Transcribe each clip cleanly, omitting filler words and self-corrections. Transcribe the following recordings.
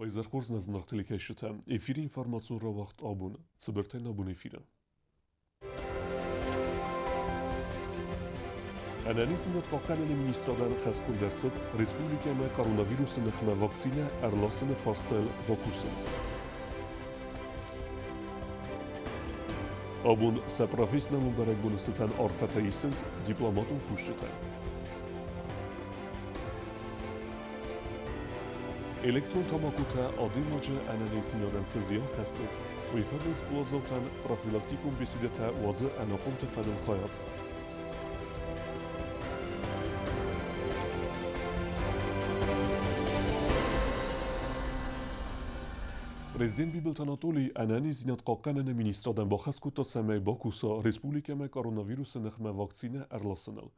Уӕ хорз нӕ зынаргъ телекӕсджытӕ! Эфиры информацион рауагъд абон. Цыбыртӕй нӕ бон эфиры. Ӕнӕниздзинад хъахъхъӕныны министрадӕн хӕсгонд ӕрцыд республикӕмӕ коронавирусы ныхмӕ вакцинӕ ӕрласыны фарстайыл бакусын. Абон сӕ профессионалон бӕрӕгбоны цытӕн арфӕтӕ исынц дипломатон кусджытӕ. Электрон тамакотӕ адӕймаджы ӕнӕниздзинадӕн цы зиан хӕссынц, уый фӕдыл скъоладзаутӕн профилактикон беседӕтӕ уадзы ӕнахъомты фӕдыл хайад. Президент Бибылты Анатолий ӕнӕниздзинад хъахъхъӕныны министрадӕн бахӕс кодта, цӕмӕй бакуса республикӕмӕ коронавирусы ныхмӕ вакцинӕ ӕрласыныл.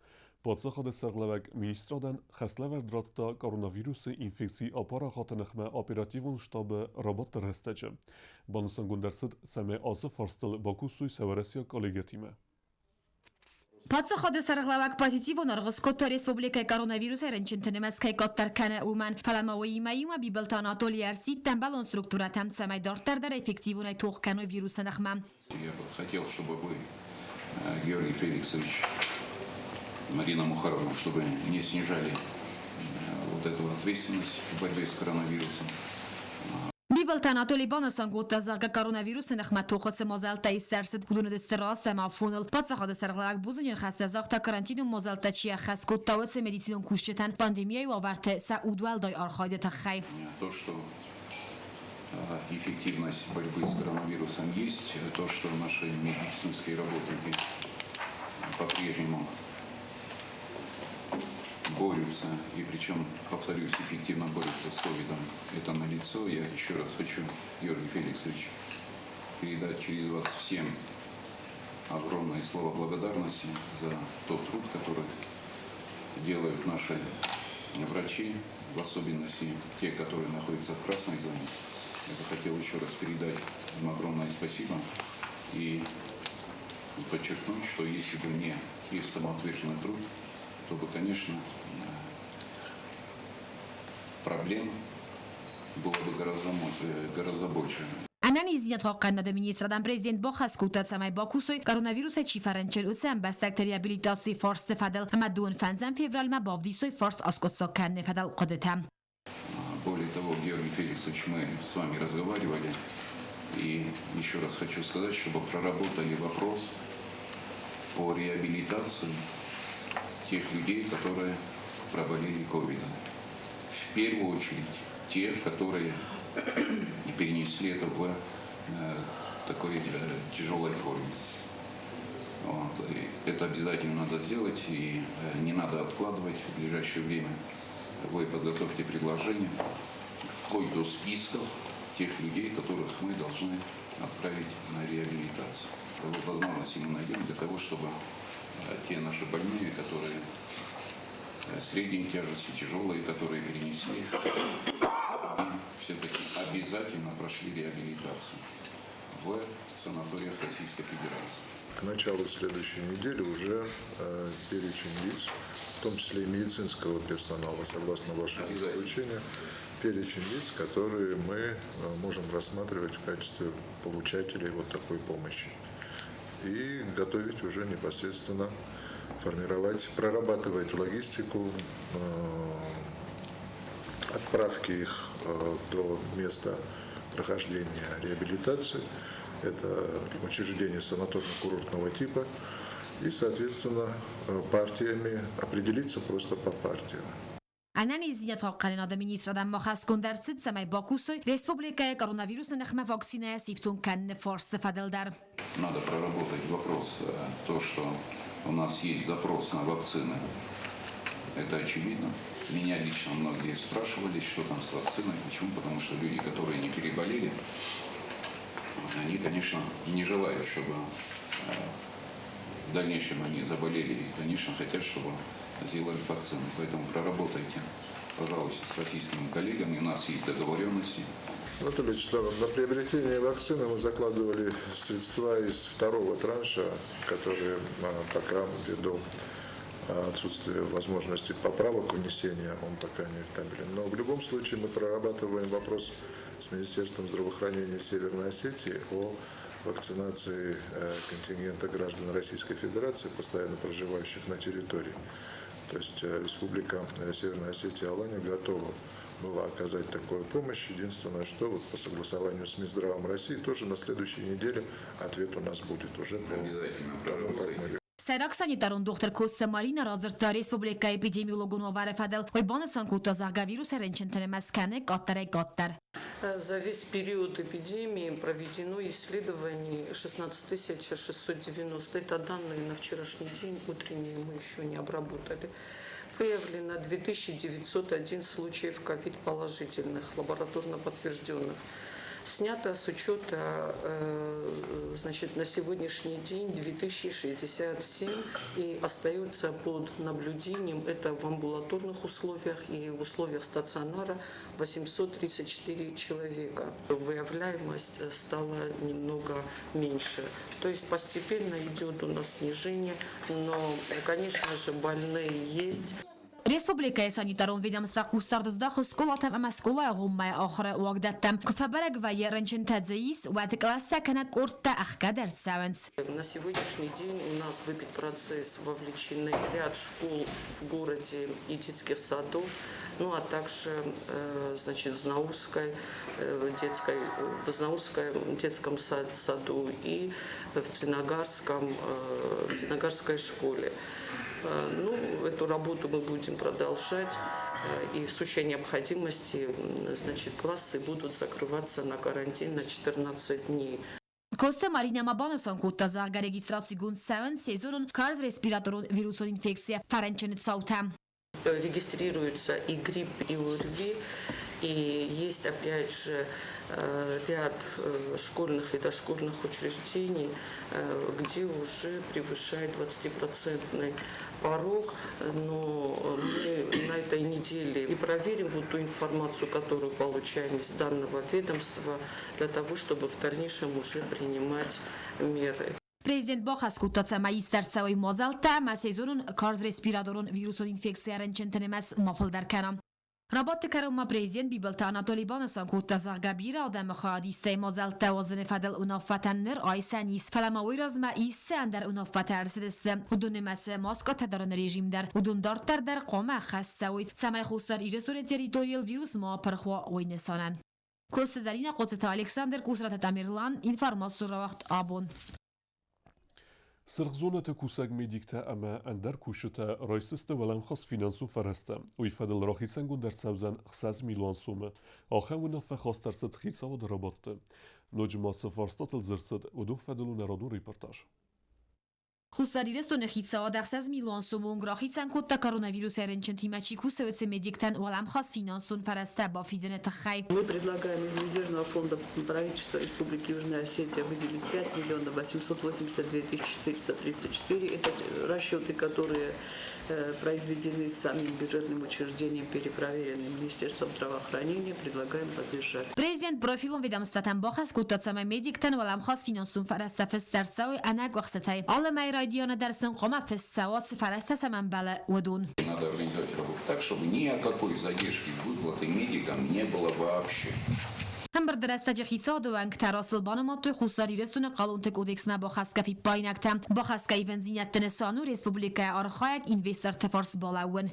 Паддзахады сӕргълӕууӕг министрадӕн хӕслӕвӕрд радта коронавирусы инфекцийы апарахаты ныхмӕ оперативон штабы рабадты рӕстӕджы. Банысангонд ӕрцыд, цӕмӕй ацы фарстыл бакусой сӕ уӕрӕсейаг коллегӕтимӕ. Паддзахады сӕргълӕууӕг позитивон аргъ скодта республикӕйы коронавирусӕй рынчынты нымӕц кӕй къаддӕр кӕны, уымӕн. Фӕлӕ ма уыимӕ иумӕ Бибылты Анатолий ӕрсидт ӕмбӕлон структурӕтӕм, цӕмӕй дарддӕр дӕр эффективонӕй тох кӕной вирусы ныхмӕ. Я бы хотел, чтобы вы, Георгий Феликсович, Марина Мухаровна, чтобы не снижали вот эту ответственность в борьбе с коронавирусом. Бибылты Анатолий банысан кодта, зӕгъгӕ, коронавирусы ныхмӕ тохы цы мадзӕлттӕ ист ӕрцыд, уыдон уыдысты раст ӕмӕ афоныл. Паддзахады сӕргълӕууӕг бузныджы ныхӕстӕ загъта, карантинон мадзӕлттӕ чи ӕххӕст кодта, уыцы медицинон кусджытӕн пандемийӕйы уавӕрты сӕ удуӕлдай архайды тыххӕй. То, что эффективность борьбы с коронавирусом есть, то, что наши медицинские работники по-прежнему борются, и причем, повторюсь, эффективно борются с ковидом, это налицо. Я еще раз хочу, Георгий Феликсович, передать через вас всем огромные слова благодарности за тот труд, который делают наши врачи, в особенности те, которые находятся в красной зоне. Я бы хотел еще раз передать им огромное спасибо и подчеркнуть, что если бы не их самоотверженный труд, то бы, конечно, проблем было бы гораздо, гораздо больше. Ӕнӕниздзинад хъахъхъӕнынады министрадӕн президент бахӕс кодта, цӕмӕй бакусой коронавирусӕй чи фӕрынчын, уыцы ӕмбӕстӕгты реабилитацийы фарсты фӕдыл ӕмӕ дыууын фӕндзӕм февралмӕ бавдисой фарст аскъуыддзаг кӕныны фӕдыл хъуыдытӕ. Более того, Георгий Феликсович, мы с вами разговаривали, и еще раз хочу сказать, чтобы проработали вопрос по реабилитации тех людей, которые проболели ковидом. В первую очередь тех, которые перенесли это в такой тяжелой форме. Вот. И это обязательно надо сделать, и не надо откладывать в ближайшее время. Вы подготовьте предложение, вплоть до списков тех людей, которых мы должны отправить на реабилитацию. Возможности мы найдем для того, чтобы те наши больные, которые средней тяжести, тяжелые, которые перенесли, все-таки обязательно прошли реабилитацию в санаториях Российской Федерации. К началу следующей недели уже перечень лиц, в том числе и медицинского персонала, согласно вашему заключению, перечень лиц, которые мы можем рассматривать в качестве получателей вот такой помощи. И готовить уже непосредственно, формировать, прорабатывать логистику, отправки их до места прохождения реабилитации. Это учреждение санаторно-курортного типа. И, соответственно, партиями определиться просто по партиям. Ӕнӕниздзинад хъахъхъӕнынады министрадӕн ма хӕсгонд ӕрцыд, цӕмӕй бакусой республикӕйы коронавирусы ныхмӕ вакцинӕйӕ сифтонг кӕныны фарсты фӕдыл дӕр. Надо проработать вопрос, то, что у нас есть запрос на вакцины, это очевидно. Меня лично многие спрашивали, что там с вакциной, почему, потому что люди, которые не переболели, они, конечно, не желают, чтобы в дальнейшем они заболели и, конечно, хотят, чтобы сделали вакцину. Поэтому проработайте, пожалуйста, с российскими коллегами. У нас есть договоренности. Анатолий Вячеславович, на приобретение вакцины мы закладывали средства из второго транша, которые пока ввиду отсутствие возможности поправок внесения, он пока не рентабелен. Но в любом случае мы прорабатываем вопрос с Министерством здравоохранения Северной Осетии о вакцинации контингента граждан Российской Федерации, постоянно проживающих на территории. То есть Республика Северная Осетия Алания готова была оказать такую помощь. Единственное, что вот по согласованию с Минздравом России тоже на следующей неделе ответ у нас будет уже по Обязательно тому, как мы Сӕйраг санитарон дохтыр Коцты Маринӕ радзырдта республикӕйы эпидемиологон уавӕры фӕдыл. Уый банысан кодта, зӕгъгӕ, вирусӕй рынчынты нымӕц кӕны къаддӕрӕй-къаддӕр. За весь период эпидемии проведено исследований 16 690. Это данные на вчерашний день, утренние мы еще не обработали. Выявлено 2901 случаев ковид положительных, лабораторно подтвержденных. Снято с учета значит, на сегодняшний день 2067 и остаются под наблюдением, это в амбулаторных условиях и в условиях стационара, 834 человека. Выявляемость стала немного меньше. То есть постепенно идет у нас снижение, но, конечно же, больные есть. Республикӕйы санитарон ведомство хъусдард здахы скъолатӕм ӕмӕ скъолайы агъоммӕйы ахуыры уагдӕттӕм. Куы фӕбӕрӕг вӕййы рынчынтӕ дзы ис, уӕд кълӕстӕ кӕнӕ къордтӕ ӕхгӕд ӕрцӕуынц. На сегодняшний день у нас в эпидпроцесс вовлечены ряд школ в городе и детских садов, ну а также значит, в Знаурской, детской, в Знаурском детском саду и в Цинагарской школе. Ну, эту работу мы будем продолжать. И в случае необходимости, значит, классы будут закрываться на карантин на 14 дней. Коцты Маринӕ ма банысан кодта, зӕгъгӕ, регистрацигонд цӕуынц сезонон карз респираторон вирусон инфекцийӕ фӕрынчыны цаутӕ. Регистрируются и грипп, и ОРВИ, и есть, опять же, ряд школьных и дошкольных учреждений, где уже превышает 20-процентный порог, но мы на этой неделе и проверим вот ту информацию, которую получаем из данного ведомства, для того, чтобы в дальнейшем уже принимать меры. Президент бахӕс кодта, цӕмӕй ист ӕрцӕуой мадзӕлттӕ ӕмӕ сезонон карз респираторон вирусон инфекцийӕ рынчынты нымӕц ма фылдӕр кӕна. Рабадты кӕронмӕ президент Бибылты Анатоли банысан кодта, зӕгъгӕ, бирӕ адӕмы хайадистӕй мадзӕлттӕ уадзыны фӕдыл уынаффӕтӕн ныр айсӕн ис, фӕлӕ ма уый размӕ ист цы ӕндӕр уынаффӕтӕ ӕрцыдысты, уыдон нымӕцы маскӕтӕ дарыны режим дӕр, уыдон дарддӕр дӕр хъуамӕ ӕххӕст цӕуой, цӕмӕй Хуссар Ирыстоны территорийыл вирус ма апырх уа, уый нысанӕн. Коцты Зӕлинӕ, Хъоцыты Александр, Къусраты Тамерлан, информацион рауагъд Абон. Сырх зонӕты кусӕг медиктӕ ӕмӕ ӕндӕр кусджытӕ райсдзысты уӕлӕмхас финансон фӕрӕзтӕ. Уый фӕдыл рахицӕнгонд ӕрцӕудзӕн 60 милуан сомы. Ахӕм уынаффӕ хаст ӕрцыд хицауады рабадты. Ноджы ма цы фарстатыл дзырд цыд, уыдон фӕдыл у нӕ радон репортаж. Хуссар Ирыстоны хицауад 6 милуан сомы онг рахицӕн кодта коронавирусӕй рынчынтимӕ чи кусы, уыцы медиктӕн уӕлӕмхас финансон фӕрӕзтӕ бафидыны тыххӕй. Мы предлагаем из резервного фонда правительства Республики Южная Осетия выделить 5 миллионов 882 тысячи 434. Это расчеты, которые произведены самим бюджетным учреждением, перепроверены Министерством здравоохранения. Предлагаем поддержать. Президент профилон ведомствӕтӕн бахӕс кодта, цӕмӕй медиктӕн уӕлӕмхас финансон фӕрӕзтӕ фыст ӕрцӕуой ӕнӕкъуыхцытӕй. Алы мӕйы райдианы дӕр сын хъуамӕ фыст цӕуа, цы фӕрӕзтӕ сӕм ӕмбӕлы, уыдон. Надо организовать работу так, чтобы ни о какой задержке выплаты медикам не было вообще. Ӕмбырды рӕстӕджы хицауады уӕнгтӕ растыл банымадтой Хуссар Ирыстоны хъалонты кодексмӕ бахӕсгӕ фиппаинӕгтӕ. Бахӕсгӕ ивындзинӕдты нысан у республикӕйы архайӕг инвесторты фарс балӕууын.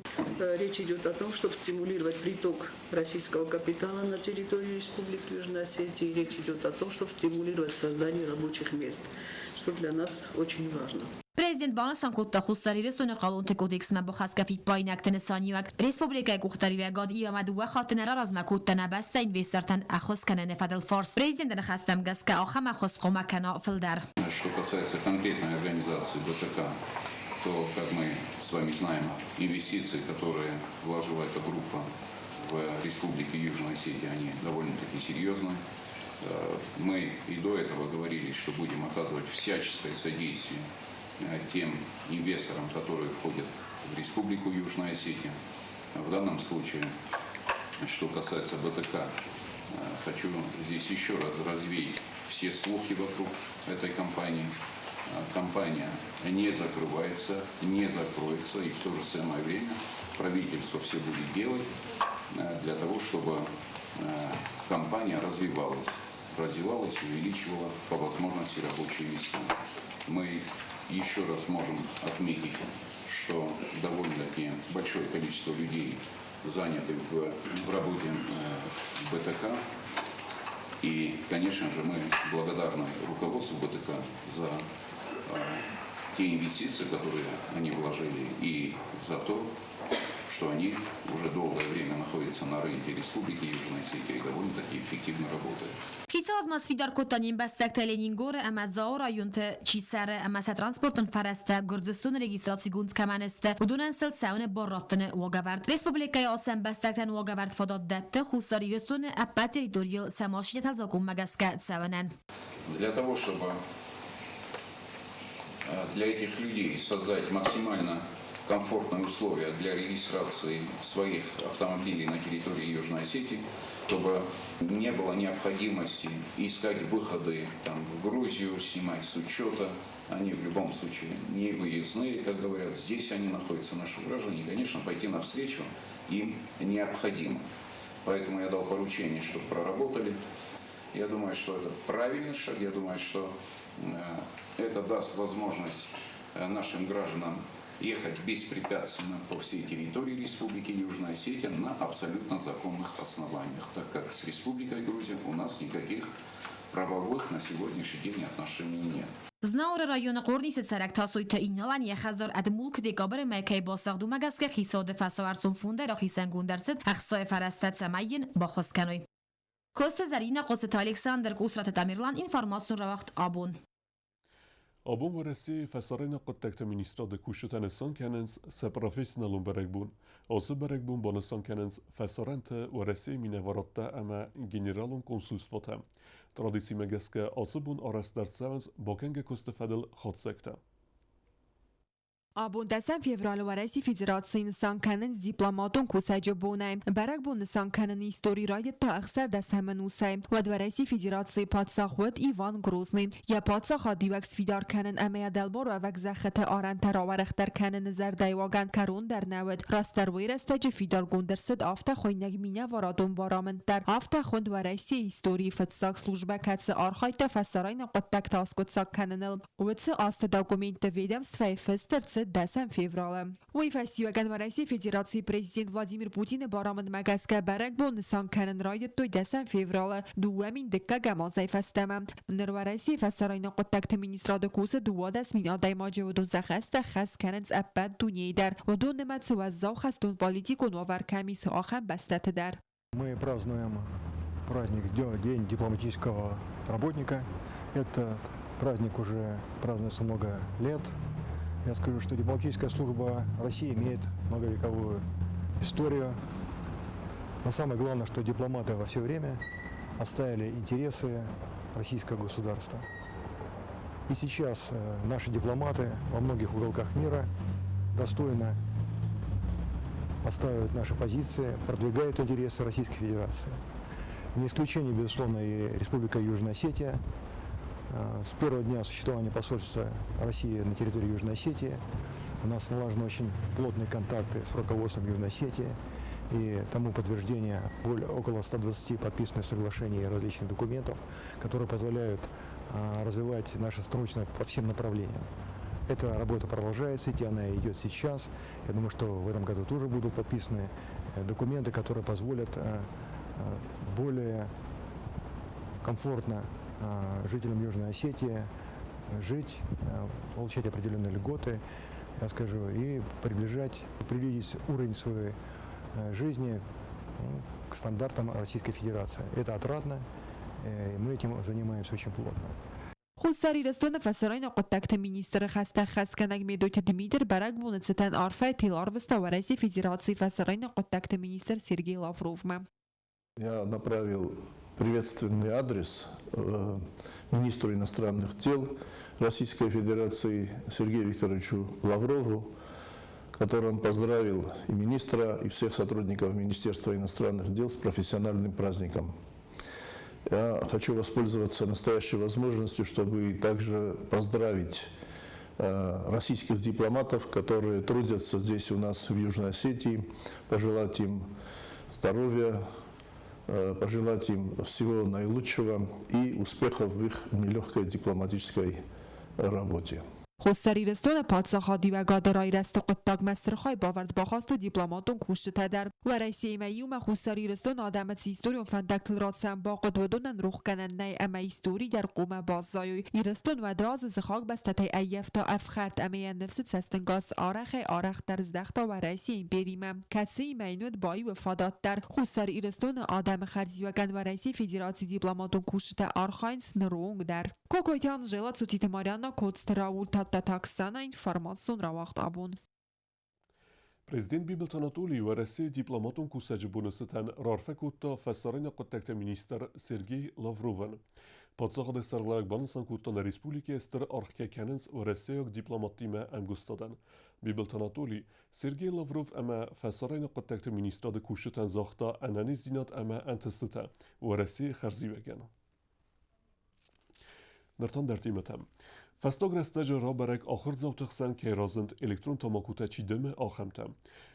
Речь идет о том, чтобы стимулировать приток российского капитала на территорию Республики Южная Осетия. И речь идет о том, чтобы стимулировать создание рабочих мест, что для нас очень важно. Президент банысан кодта, Хуссар Ирыстоны хъалонты кодексмӕ бахӕсгӕ фиппаинӕгты нысаниуӕг. Республикӕйы къухдариуӕгад иу ӕмӕ дыууӕ хатты нӕ раразмӕ кодта нӕ бӕстӕ инвестортӕн ӕххуыс кӕныны фӕдыл фарст. Президенты ныхӕстӕм гӕсгӕ ахӕм ӕххуыс хъуамӕ кӕна фылдӕр. Что касается конкретной организации БТК, то, как мы с вами знаем, инвестиции, которые вложила эта группа в Республике Южная Осетия, они довольно-таки серьезные. Мы и до этого говорили, что будем оказывать всяческое содействие тем инвесторам, которые входят в Республику Южная Осетия. В данном случае, что касается БТК, хочу здесь еще раз развеять все слухи вокруг этой компании. Компания не закрывается, не закроется, и в то же самое время правительство все будет делать для того, чтобы компания развивалась и увеличивала по возможности рабочие места. Мы еще раз можем отметить, что довольно-таки большое количество людей заняты в работе БТК. И, конечно же, мы благодарны руководству БТК за те инвестиции, которые они вложили, и за то, что они уже долгое время находятся на рынке Республики Южная Осетия и довольно-таки эффективно работают. Хицауад ма сфидар кодта не мбӕстӕгтӕ Ленингоры ӕмӕ Дзауы районты чи цӕры ӕмӕ сӕ транспортон фӕрӕзтӕ Гуырдзыстоны регистрацигонд кӕмӕн сты, уыдонӕн сыл цӕуыны бар раттыны уагӕвӕрд. Республикӕйы ацы ӕмбӕстӕгтӕн уагӕвӕрд фадат дӕтты Хуссар Ирыстоны ӕппӕт территорийыл сӕ машинӕтӕ закъонмӕ гӕсгӕ цӕуынӕн. Для того, чтобы для этих людей создать максимально комфортные условия для регистрации своих автомобилей на территории Южной Осетии, чтобы не было необходимости искать выходы там, в Грузию, снимать с учета. Они в любом случае не выездные, как говорят. Здесь они находятся, наши граждане. И, конечно, пойти навстречу им необходимо. Поэтому я дал поручение, чтобы проработали. Я думаю, что это правильный шаг. Я думаю, что это даст возможность нашим гражданам ехать беспрепятственно по всей территории Республики Южная Осетия на абсолютно законных основаниях, так как с Республикой Грузия у нас никаких правовых на сегодняшний день отношений нет. Знауыры районы Хъорнисы цӕрӕг Тасойты Иналӕн йӕ хӕдзар ӕд мулк декабры мӕй кӕй басыгъд, уымӕ гӕсгӕ хицауады фӕсауӕрцон фондӕй рахицӕнгонд ӕрцыд ӕхцайы фӕрӕзтӕ, цӕмӕй йын баххуыс кӕной. Коцты Зӕринӕ, Хъоцыты Александр, Къусраты Тамерлан, информацион рауагъд Абон. Абон Уӕрӕсейы фӕсарӕйнаг хъуыддӕгты министрады кусджытӕ нысан кӕнынц сӕ профессионалон бӕрӕгбон. Ацы бӕрӕгбон банысан кӕнынц фӕсарӕнты Уӕрӕсейы минӕварадтӕ ӕмӕ генералон консульствотӕ. Традицимӕ гӕсгӕ ацы бон арӕзт ӕрцӕуынц бакӕнгӕ куысты фӕдыл хатдзӕгтӕ. Абон дӕсӕм февралы Уӕрӕсейы Федерацийы нысан кӕнынц дипломатон кусӕджы бонӕй. Бӕрӕгбон нысан кӕныны истори райдыдта ӕхсӕрдӕсӕм ӕнусӕй. Уӕд Уӕрӕсейы Федерацийы паддзах уыд Иван Грозный. Йӕ паддзахадиуӕг сфидар кӕнын ӕмӕ йӕ дӕлбаруӕвӕг зӕххыты арӕнтӕ рауӕрӕхдӕр кӕныны зӕрдӕйуагӕн кӕрон дӕр нӕ уыд. Растдӕр уый рӕстӕджы фидаргонд ӕрцыд афтӕ хуыйнӕг минӕварадон барамынд дӕр. Афтӕ хуынд Уӕрӕсейы историйы фыццаг службӕ, кӕцы архайдта фӕсарӕйнаг хъуыддӕгтӕ аскъуыддзаг кӕныныл. Уыцы азты документты ведомствӕйы фыст ӕрцыд дӕсӕм февралы. Уый фӕстиуӕгӕн Уӕрӕсейы Федерацийы президент Владимир Путины барамындмӕ гӕсгӕ бӕрӕгбон нысан кӕнын райдыдтой дӕсӕм февралы 2000 дыккӕгӕм азӕй фӕстӕмӕ. Ныр Уӕрӕсейы фӕсарӕйнаг хъуыддӕгты министрады кусы 12 000 адӕймаджы, уыдон сӕ хӕстӕ хӕс кӕнынц ӕппӕт дунейы дӕр. Уыдон нымӕцы уӕззау хӕстон-политикон уавӕр кӕм ис, ахӕм бӕстӕты дӕр. Мы празднуем праздник День дипломатического работника. Этот праздник уже празднуется много лет. Я скажу, что дипломатическая служба России имеет многовековую историю. Но самое главное, что дипломаты во все время отстаивали интересы российского государства. И сейчас наши дипломаты во многих уголках мира достойно отстаивают наши позиции, продвигают интересы Российской Федерации. Не исключение, безусловно, и Республика Южная Осетия. С первого дня существования посольства России на территории Южной Осетии у нас налажены очень плотные контакты с руководством Южной Осетии. И тому подтверждение более около 120 подписанных соглашений и различных документов, которые позволяют развивать наше сотрудничество по всем направлениям. Эта работа продолжается идти, она идет сейчас. Я думаю, что в этом году тоже будут подписаны документы, которые позволят более комфортно жителям Южной Осетии жить, получать определенные льготы, я скажу, и приблизить уровень своей жизни, ну, к стандартам Российской Федерации. Это отрадно, и мы этим занимаемся очень плотно. Хуссар Ирыстоны фӕсарӕйнаг хъуыддӕгты министры хӕстӕ ӕххӕстгӕнӕг Медойты Дмитр бӕрӕгбоны цытӕн арфӕйы тел арвыста Уӕрӕсейы Федерацийы фӕсарӕйнаг хъуыддӕгты министр Сергей Лавровмӕ. Я направил приветственный адрес министру иностранных дел Российской Федерации Сергею Викторовичу Лаврову, которым поздравил и министра, и всех сотрудников Министерства иностранных дел с профессиональным праздником. Я хочу воспользоваться настоящей возможностью, чтобы также поздравить российских дипломатов, которые трудятся здесь у нас в Южной Осетии, пожелать им здоровья, пожелать им всего наилучшего и успехов в их нелегкой дипломатической работе. Хуссар Ирыстоны паддзахадиуӕгады райрӕзты хъуыддагмӕ стыр хайбавӕрд бахастой дипломатон кусджытӕ дӕр. Уӕрӕсеимӕ иумӕ Хуссар Ирыстоны адӕмы цы историон фӕндӕгтыл рацӕуын бахъуыд, уыдонӕн рохгӕнӕн нӕй ӕмӕ истори дӕр хъуамӕ баззайой. Ирыстон уӕды азы сыхаг бӕстӕтӕй ӕййӕфта ӕфхӕрд ӕмӕ йӕ ныфсы цӕстӕнгас арӕхӕй-арӕхдӕр здӕхта Уӕрӕсейы империмӕ, кӕцыимӕ йын уыд баиуы фадат дӕр. Хуссар Ирыстоны адӕмы хӕрзиуӕгӕн Уӕрӕсейы Федерацийы дипломатон кусджытӕ архайынц ныры онг дӕр. Кокойты Анжела, Цуциты Марьяна, Коцты Рауль, Тадтаты Оксана, информацион рауагъд абон. Президент Бибылты Анатолий Уӕрӕсейы дипломатон кусӕджы боны цытӕн раарфӕ кодта фӕсарӕйнаг хъуыддӕгты министр Сергей Лавровӕн. Паддзахады сӕргълӕууӕг банысан кодта, нӕ республикӕйы стыр аргъ кӕй кӕнынц уӕрӕсейаг дипломаттимӕ ӕмгуыстадӕн. Бибылты Анатолий Сергей Лавров ӕмӕ фӕсарӕйнаг хъуыддӕгты министрады кусджытӕн загъта ӕнӕниздзинад ӕмӕ ӕнтыстытӕ Уӕрӕсейы хӕрзиуӕгӕн. Ныртон дӕр темӕтӕм. Фӕстаг рӕстӕджы рабӕрӕг ахуырдзауты хсӕн кӕй разынд электрон тамакутӕ чи дымы, ахӕмтӕ.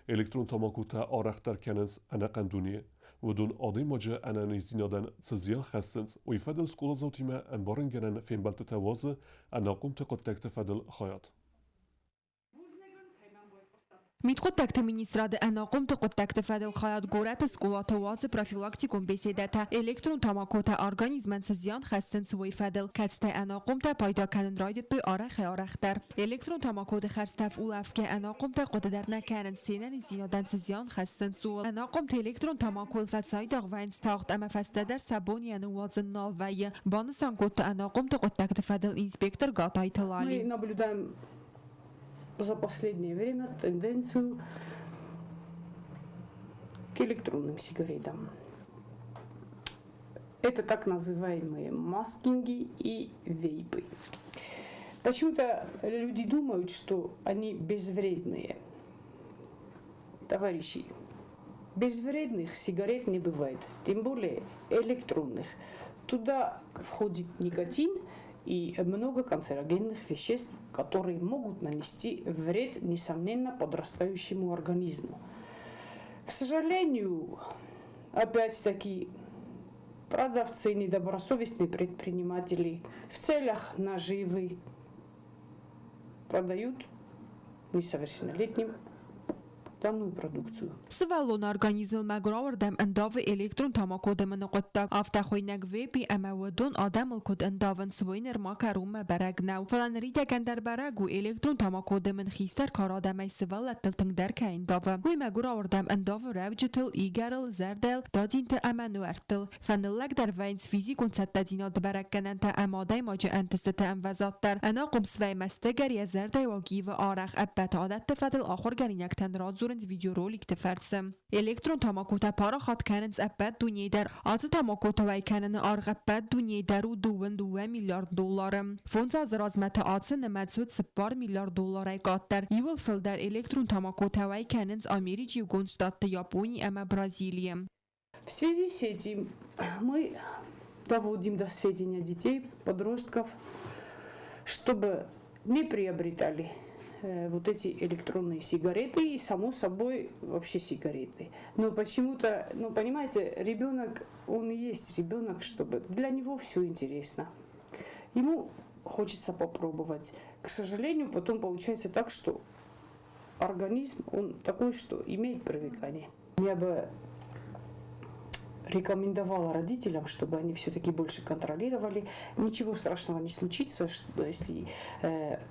Электрон тамакутӕ арӕхдӕр кӕнынц ӕнӕхъӕн дунейы. Уыдон адӕймаджы ӕнӕниздзинадӕн цы зиан хӕссынц, уый фӕдыл скъоладзаутимӕ ӕмбарынгӕнӕн фембӕлдтытӕ уадзы ӕнахъомты хъуыддӕгты фӕдыл хайад. Мидхъуыддӕгты министрады ӕнахъомты хъуыддӕгты фӕдыл хайад горӕты скъолаты уадзы профилактикон беседӕтӕ электрон тамакотӕ организмӕн цы зиан хӕссынц, уый фӕдыл, кӕцытӕй ӕнахъомтӕ пайда кӕнын райдыдтой арӕхӕй-арӕхдӕр. Электрон тамакоты хӕрзтӕф улӕфгӕ ӕнахъомтӕ хъуыды дӕр нӕ кӕнынц, се нӕниздзинадӕн цы зиан хӕссынц, ууыл. Ӕнахъомты электрон тамакойыл фӕцайдагъ вӕййынц тагъд ӕмӕ фӕстӕдӕр сӕ бон йӕ ныууадзын нал вӕййы, банысан кодта ӕнахъомты хъуыддӕгты фӕдыл инспектор Гатайты Лали. Мы наблюдаем за последнее время тенденцию к электронным сигаретам. Это так называемые маскинги и вейпы. Почему-то люди думают, что они безвредные. Товарищи, безвредных сигарет не бывает, тем более электронных. Туда входит никотин и много канцерогенных веществ, которые могут нанести вред, несомненно, подрастающему организму. К сожалению, опять-таки, продавцы, недобросовестные предприниматели в целях наживы продают несовершеннолетним данную продукцию. Сывӕллоны организмыл мӕгуырауӕрдӕм ӕндавы электрон тамако дымыны хъуыддаг. Афтӕ хуыйнӕг вейпи ӕмӕ уыдон адӕмыл куыд ӕндавынц, уый нырма кӕронмӕ бӕрӕг нӕу. Фӕлӕ ныридӕгӕн дӕр бӕрӕг у, электрон тамако дымын хистӕр кары адӕмӕй сывӕллӕттыл тынгдӕр кӕй ӕндавы. Уый мӕгуырауӕрдӕм ӕндавы рӕуджытыл, игӕрыл, зӕрдӕйыл, дадзинты ӕмӕ нуӕрттыл. Фӕныллӕгдӕр вӕййынц физикон цӕттӕдзинады бӕрӕггӕнӕнтӕ ӕмӕ адӕймаджы ӕнтыстыты ӕмвӕзад дӕр. Ӕнахъом свӕййы мӕстыгӕр йӕ зӕрдӕйы уаг ивы арӕх. Ӕппӕт адӕтты фӕдыл ахуыргӕнинӕгтӕн радзурынц видеороликты фӕрцы. Электрон тамакотӕ парахат кӕнынц ӕппӕт дунейы дӕр. Ацы тамакотӕ уӕй кӕныны аргъ ӕппӕт дунейы дӕр у 22 миллиард доллары. Фондз азы размӕ та ацы нымӕц уыд 4 миллиард долларӕй къаддӕр. Иууыл фылдӕр электрон тамакотӕ уӕй кӕнынц Америчы Иугонд Штатты, Япони ӕмӕ Бразилийы. В связи с этим мы доводим до сведения детей, подростков, чтобы не приобретали вот эти электронные сигареты и, само собой, вообще сигареты. Но почему-то, ну, понимаете, ребенок, он и есть ребенок, чтобы для него все интересно. Ему хочется попробовать. К сожалению, потом получается так, что организм, он такой, что имеет привыкание. Я бы рекомендовала родителям, чтобы они все-таки больше контролировали. Ничего страшного не случится, что если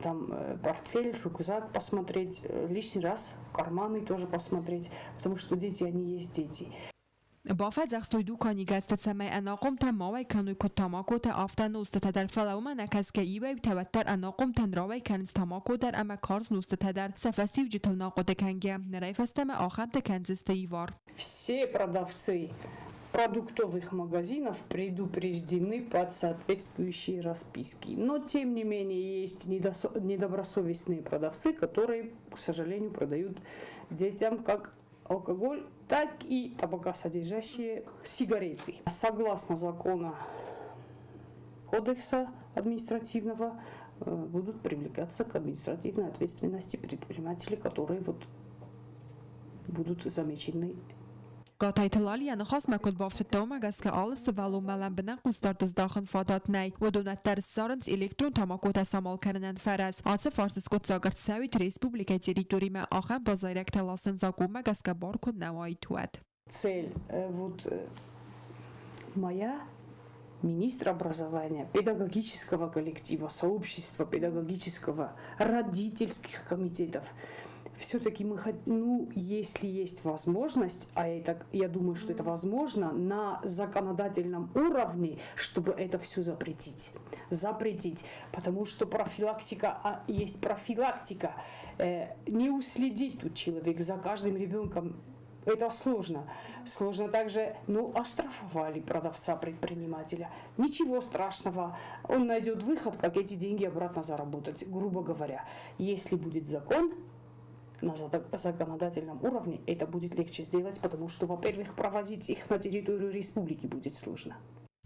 там портфель, рюкзак посмотреть, лишний раз карманы тоже посмотреть, потому что дети, они есть дети. Бафӕдзӕхстой дуканигӕсты, цӕмӕй ӕнахъомтӕ ма уӕй кӕной куыд тамакотӕ, афтӕ нозтытӕ дӕр, фӕлӕ уымӕ нӕ кӕсгӕ иуӕй-иутӕ уӕддӕр ӕнахъомтӕн рауӕй кӕнынц тамако дӕр ӕмӕ карз нозтытӕ дӕр, сӕ фӕстиуджытыл нӕ хъуыды кӕнгӕ. Нырӕй фӕстӕмӕ ахӕмты кӕндзысты ивар. Все продавцы продуктовых магазинов предупреждены под соответствующие расписки. Но, тем не менее, есть недобросовестные продавцы, которые, к сожалению, продают детям как Алкоголь, так и табакосодержащие сигареты. Согласно закону кодекса административного, будут привлекаться к административной ответственности предприниматели, которые вот будут замечены. Гатайты Лали йӕ ныхасмӕ куыд бафтыдта, уымӕ гӕсгӕ алы сывӕллонмӕ лӕмбынӕг хъусдард здахын фадат нӕй. Уыдонӕн дӕр ссарынц электрон тамакотӕ самал кӕнынӕн фӕрӕз. Ацы фарст скъуыддзаг ӕрцӕуид республикӕйы территоримӕ ахӕм базайрӕгтӕ ласын закъонмӕ гӕсгӕ бар куы нӕ уаид, уӕд. Цель вот моя министр образования, педагогического коллектива, сообщества педагогического, родительских комитетов. Все-таки мы, ну, если есть возможность, а это, я думаю, что это возможно, на законодательном уровне, чтобы это все запретить. Запретить, потому что профилактика, а есть профилактика. Не уследить тут человек за каждым ребенком, это сложно. Сложно также, ну, оштрафовали продавца-предпринимателя. Ничего страшного. Он найдет выход, как эти деньги обратно заработать, грубо говоря. Если будет закон на законодательном уровне, это будет легче сделать, потому что, во-первых, провозить их на территорию республики будет сложно.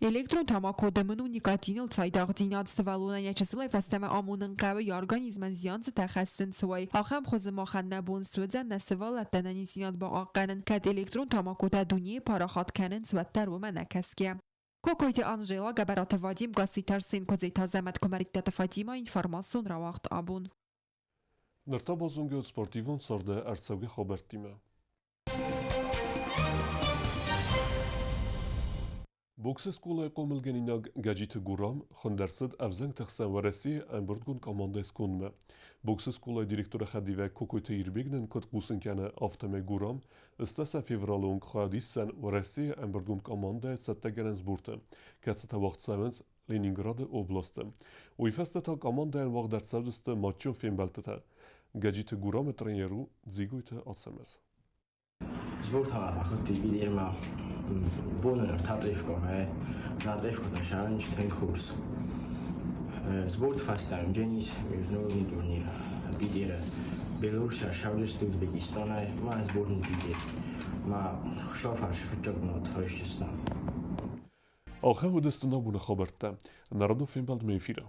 Электрон тамако дымын у никотиныл цайдагъдзинад сывӕллонӕн йӕ чысылӕй фӕстӕмӕ амонын хъӕуы, йӕ организмӕн зиан цытӕ хӕссынц, уый. Ахӕм хуызы махӕн нӕ бон суыдзӕн нӕ сывӕллӕтты ӕнӕниздзинад бахъахъхъӕнын, кӕд электрон тамакотӕ дунейы парахат кӕнынц, уӕддӕр уымӕ нӕ кӕсгӕ. Кокойты Анжела, Гӕбӕраты Вадим, Гасситы Арсен, Куыдзеты Азӕмӕт, Куымӕридтаты Фатимӕ, информацион рауагъд абон. Ныр та базонгӕ спортивон царды ӕрцӕугӕ хабӕрттимӕ. Боксы скъолайы хъомылгӕнинаг Гӕджиты Гурам хуынд ӕрцыд ӕвзӕнгты хсӕн Уӕрӕсейы ӕмбырдгонд командӕйы скондмӕ. Боксы скъолайы директоры хӕдивӕг Кокойты Ирбег нын куыд хъусын кӕны, афтӕмӕй Гурам ӕстдӕсӕм февралы онг хайад исдзӕн Уӕрӕсейы ӕмбырдгонд командӕйы цӕттӕгӕнӕн сборты, кӕцытӕ уагъд цӕуынц Ленинграды областы. Уый фӕстӕ та командӕйӕн уагъд ӕрцӕудзысты матчон фембӕлдтытӕ. Гӕджиты Гурамы тренер у Дзигойты Ацӕмӕз. Сбортала фӕхуыдти бидирмӕ бонӕн ӕртӕ тъифкомӕ, натъифкотӕ саранч тынг хорз. Сборты фӕстӕ Денис международный турнир бидиры Белоруссия сӕвдысты Узбекистанӕй ма сборный бидир ма хуыцау фыццаг бынат райсдзыстӕм. Ахӕм уыдысты нӕ боны хабӕрттӕ. Народон фембӕлдмӕ эфиры.